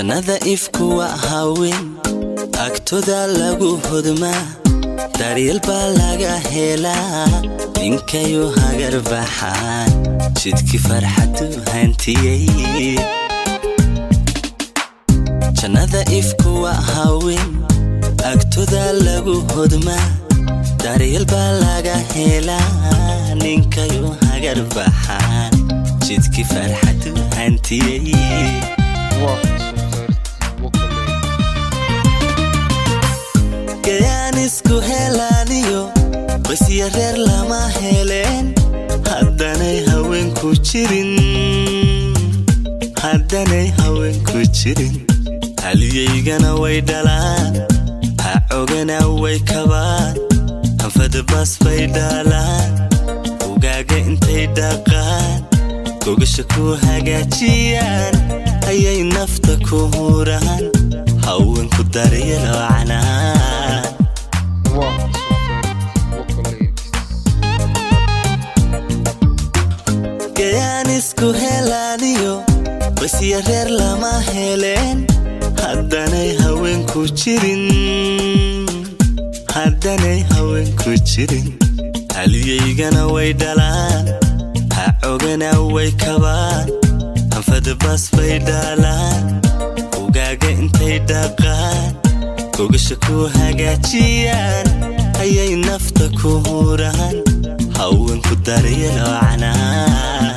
Jannada ifku waa haween, agtooda lagu hodmaa, daryeel baa laga helaa. Ninkayu hagar baxaan, jidkii farxadu hantiyey. Jannada ifku waa haween, agtooda lagu hodmaa, daryeel baa laga helaa. Ninkayu hagar baxaan, jidkii farxadu hantiyey. Waa soo saartii Vocal Lyrics. Gayaan isku helaaniyo qoysya reer lama heleen haddanay haweenku jirin, haddanay haweenku jirin. Haliyaygana way dhalaan, hacogana way kabaan, hanfadabas bay dhalaan. Ugaaga intay dhaqaan, gogasha ku hagaajiyaan, ayay nafta ku huraan. Haweenku daryeel wacanaan. Waa soo saartii Vocal Lyrics. Gayaan isku helaaniyo qoysya reer lama heleen haddanay haweenku jirin, haddanay haweenku jirin. Haliyaygana way dhalaan, hacogana way kabaan, hanfadabas bay dhalaan. Ugaaga intay dhaqaan, gogasha ku hagaajiyaan, ayay nafta ku huraan. Haweenku daryeel wacanaan.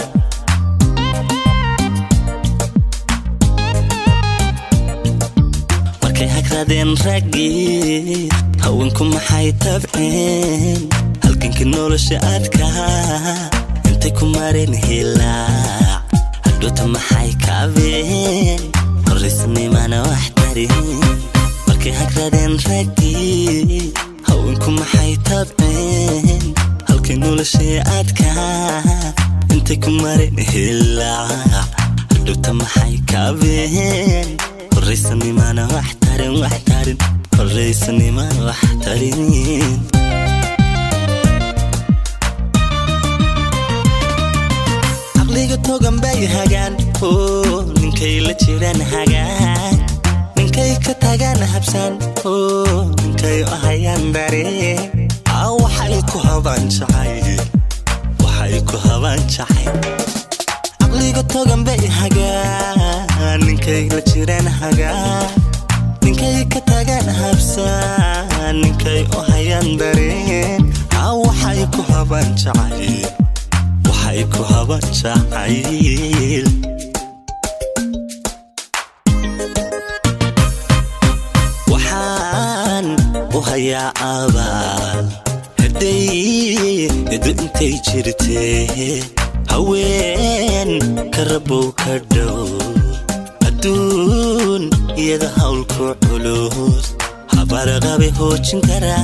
Markay hagradeen raggii, haweenku maxay tabceen? Halgankii nolosha adkaa intay ku mareen hilaac, hadhoota maxay kaabeen? Horraysnimana wax tarin. Markay hagradeen raggii, haweenku maxay tabceen? Halkay noloshii adkaa intay ku mareen hilaac, hadhowta maxay kaabeen? Horraysanimana wax tarin, wax tarin, horraysanimana wax tarin. Caqliga togan bay hagaan oo ninkay la jiraan hagaan, ninkay ka tagaan habsaan oo ninkay u hayaan dareen. Aa waxay ku habaan jacayl, waxay ku habaan jacayl. Caqliga togan bay hagaan, ninkay la jiraan hagaan, ninkay ka tagaan habsaan, ninkay u hayaan dareen. Aa waxay ku habaan jacayl, waxay ku habaan jacayl. Waxaan u hayaa abaal hadday edu intay jirtee. Haween ka rabow ka dhow adduun iyada hawlku culus, habarqabe hoojin kara,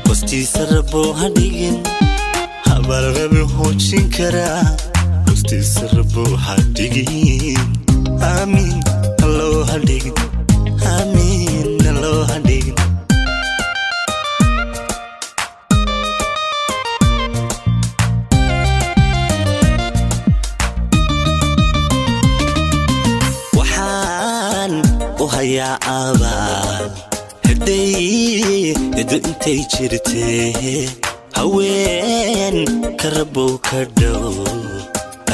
hostiisa rabow ha dhigin. Habarqabe hoojin kara, hostiisa rabow ha dhigin. Aamiin, alloo ha dhigin. Aamiin, alloo ha dhigin. Waxaan u hayaa abaal hadday edu intay jirtee. Haween ka rabow ka dhow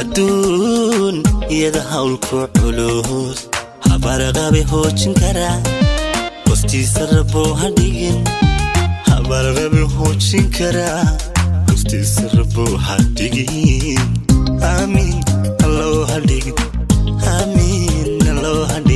adduun iyada hawlku culus, habarqabe hoojin kara, hostiisa rabow ha dhigin. Habarqabe hoojin kara, hostiisa rabow ha dhigin. Aamiin, alloo ha dhigin. Aamiin, alloo ha dhigin.